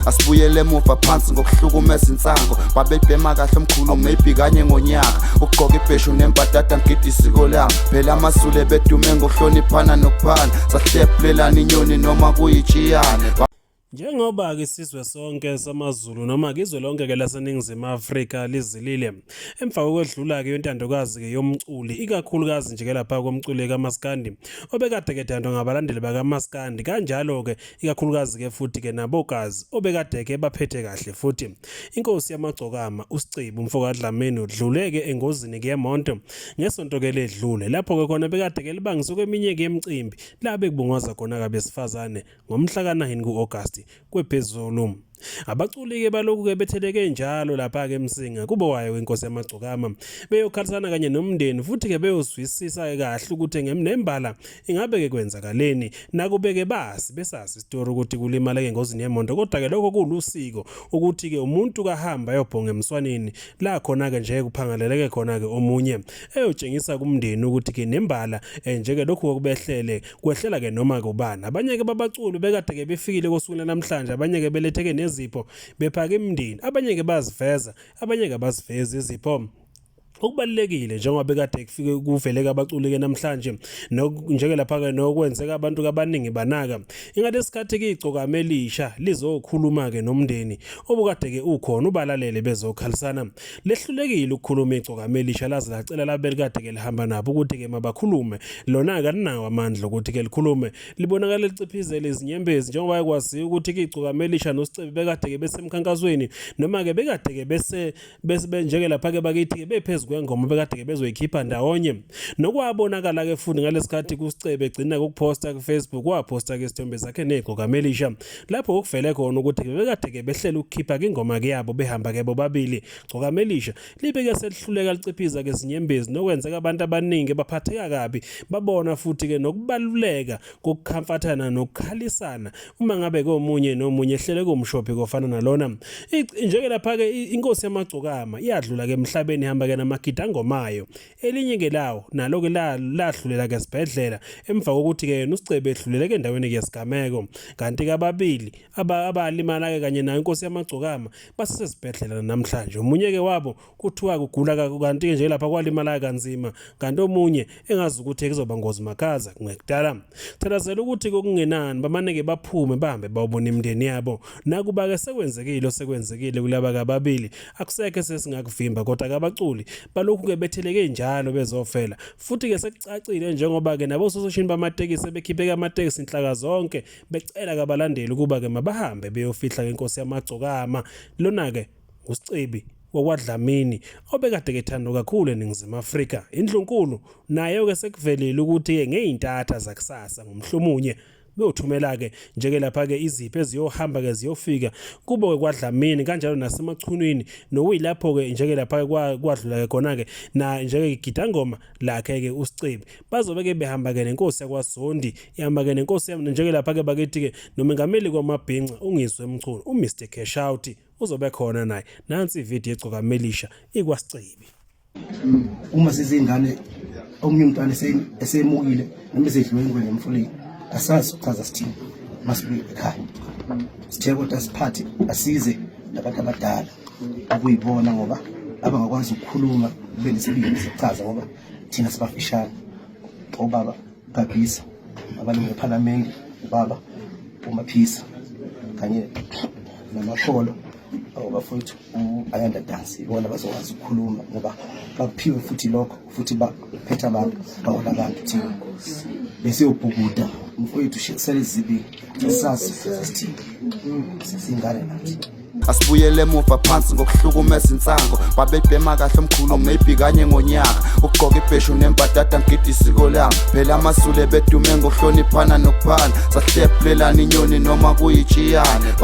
Asibuyele emuva phansi ngokuhlukumeza insango. Babebhema kahle omkhulu, maybe kanye ngonyaka. Ukugqoka ibheshu nembadada, ngigida isiko lami. Phela amaZulu ebedume ngokuhloniphana nokuphana. Sahlephulelana inyoni noma kuyitshiyane. Njengoba-ke isizwe sonke samaZulu noma-ke izwe lonke-ke laseNingizimu Afrika lizilile emva kokwedlula-ke yontandokazi-ke yomculi, ikakhulukazi nje-ke lapha komculi kaMaskandi obekade-ke ethandwa ngabalandeli bakaMaskandi, kanjalo-ke ikakhulukazi-ke futhi-ke nabogazi obekade-ke baphethe kahle futhi. Inkosi yamagcokama uSicebi umfokaDlamini udlule-ke engozini-ke yemonto ngesonto-ke ledlule, lapho-ke khona bekade-ke libangise kweminye-ke yemicimbi la bekubungwaza khona-ke abesifazane ngomhla ka-9 ku-Agasti kwephezulu. Abaculi-ke balokhu-ke betheleke njalo lapha-ke eMsinga kubo wayo inkosi yamagcokama beyokhalisana kanye nomndeni futhi-ke beyozwisisa-ke kahle ukuthi nembala ingabe-ke kwenzakaleni. Nakube-ke bazi besazi isitori ukuthi kulimaleke engozini yemoto, kodwa-ke lokho kulusiko ukuthi-ke umuntu kahamba ayobhonga emswaneni la khona-ke nje kuphangaleleke khona-ke omunye eyotshengisa kumndeni ukuthi-ke nembala nje-ke lokhu okubehlele kwehlela ke noma kubani. Abanye ke babaculi bekade ke befikile kosuku namhlanje, abanye ke beletheke nezipho bephaka imindeni, abanye ke baziveza, abanye ke abazivezi izipho. Okubalulekile njengoba bekade kufike kuveleka abaculi ke namhlanje njenge lapha ke nokwenzeka abantu abaningi banaka ingathi ke igcokama elisha lizokhuluma ke nomndeni obukade ke ukhona ubalalele bezokhalisana. Lehlulekile ukukhuluma igcokama elisha laze lacela labelikade ke lihamba nabo ukuthi ke mabakhulume. Lona kalinawo amandla ukuthi ke likhulume, libonakala liciphizele izinyembezi njengoba ekwaziwa ukuthi ke igcokama elisha noSicebi bekade ke besemkhankasweni noma ke bekade ke bese bese benjeke lapha ke bakithi ke bephezu kwengoma bekade ke bezoyikhipha ndawonye. Nokwabonakala ke futhi ngalesikhathi kuSicebi egcina ukuphosta ku Facebook, waphosta ke isithombe sakhe negcokama elisha lapho okuvele khona ukuthi bekade ke behlela ukukhipha ke ingoma ke yabo behamba ke bobabili. Gcokama elisha libeke selihluleka liciphiza ke izinyembezi nokwenzeka abantu abaningi baphatheka kabi, babona futhi ke nokubaluleka kokukhamfathana nokukhalisana uma ngabe komunye nomunye ehlele kumshophi kofana nalona. Njeke lapha ke inkosi yamagcokama iyadlula ke emhlabeni ihamba ke namagidangomayo. Elinye ke lawo nalo ke ladlulela ke esibhedlela emva kokuthi ke yena uSicebi edlulele ke endaweni ke yesigameko, kanti ke ababili abalimala ke kanye nayo inkosi yamagcokama basesesibhedlela namhlanje. Omunye ke wabo kuthiwa kugula kanti ke nje lapha kwalimala kanzima, kanti omunye engazi ukuthi kuzoba ngozi makhaza kungekudala. Thandazela ukuthi kokungenani bamane ke baphume bahambe bayobona imindeni yabo. Nakuba ke sekwenzekile osekwenzekile kulaba kababili, akusekho esesingakuvimba, kodwa ke abaculi balokhu ke betheleke njalo bezofela. Futhi ke sekucacile njengoba ke nabo soseshini bamatekisi bekhiphe amatekisi inhlaka zonke becela kabalandeli ukuba ke mabahambe beyofihla ke inkosi yamagcokama. Lona ke uSicebi wakwaDlamini obekade kethandwa kakhulu eNingizimu Afrika. Indlunkulu nayo ke sekuvelile ukuthi ngeyintatha zakusasa ngomhlomunye beyothumela ke njeke lapha ke izipho eziyohamba ke ziyofika kubo ke kwaDlamini kanjalo naseMachunwini, nokuyilapho ke njeke lapha kwadlula ke khona ke na njeke igidangoma lakhe ke uSicebi. Bazobe ke behamba ke nenkosi yakwaZondi, ihamba ke nenkosi njeke lapha ke bakithi ke nomengameli kwamabhinca uNgizwe Mchunu, uMr Cash Out uzobe khona naye. Nansi ividiyo egcokama elisha ikwaSicebi. Uma sizingane omunye umntwana esemukile noma esedliwe ingwenya emfuleni, asazi ukuchaza sithini masibuye ekhaya. Sithe kodwa siphathe asize nabantu abadala ukuyibona ngoba abangakwazi ukukhuluma kube nesibindi sokuchaza ngoba thina sibafishane. Obaba Gabisa abalungu ephalamende, ubaba uMaphisa kanye namakholo abafowethu u-Ayanda Dance, ibona bazokwazi ukukhuluma ngoba bakuphiwe futhi lokho, futhi baphethe abantu, bahola abantu. Thina besiyobhukuda umfowethu sele zibili sazi sithini singane nathi. Asibuyele emuva phansi ngokuhlukumeza insango. Babebhema kahle omkhulu, maybe kanye ngonyaka. Ukugqoka ibheshu nembadada, ngigida isiko lami. Phela amaZulu ebedume ngokuhloniphana nokuphana. Sahlephulelana inyoni noma kuyitshiyane.